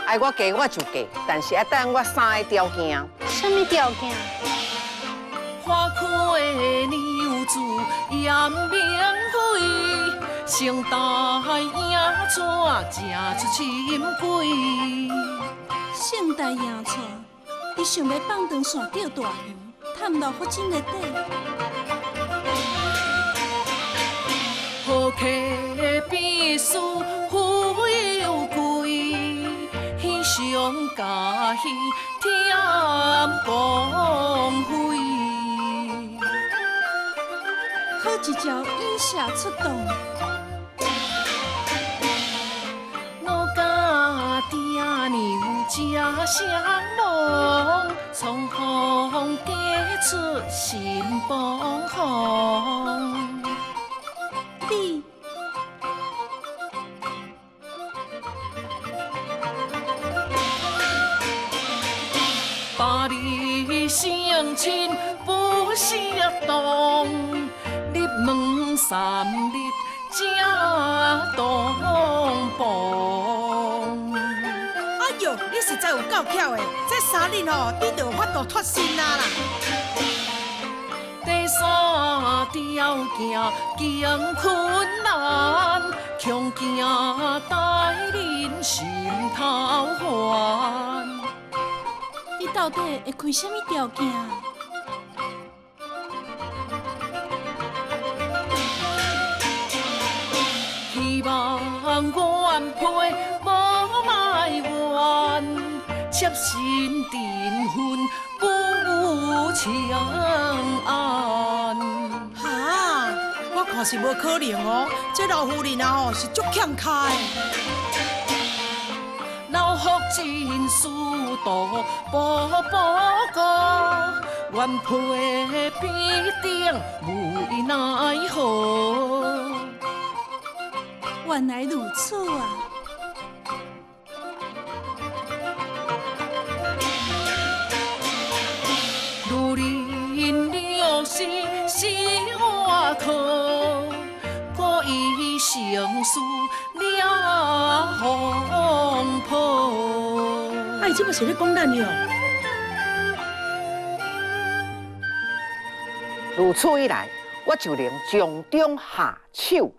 愛我嫁我就嫁，但是愛等我三个條件。啥物條件？花開娘子嚴明妃，成大贏娶正出深閨。聖大贏娶，伊想欲放長線釣大魚，探老福井的底。好客必須富又貴，喜上加喜添光輝。好一招引蛇出洞。我佮爹娘食雙龍，倉皇嫁出新房房。你百日相親不惜動，入門三日才洞房。哎喲，你實在有夠巧的，這三日吼，你就有法度脫身啊啦！第三條件經困難，窮驚帶恁心頭煩。你到底會開啥物條件？希望原配無埋怨，妾身訂婚不情安。哈，我看是無可能哦，這老夫人啊吼是足欠跤的。老福真思度步步高，原配必定無奈何。原來如此啊！女人了是是我靠，故意成事了風波。哎，這嘛是咧講咱喲。如此一來，我就能從中下手。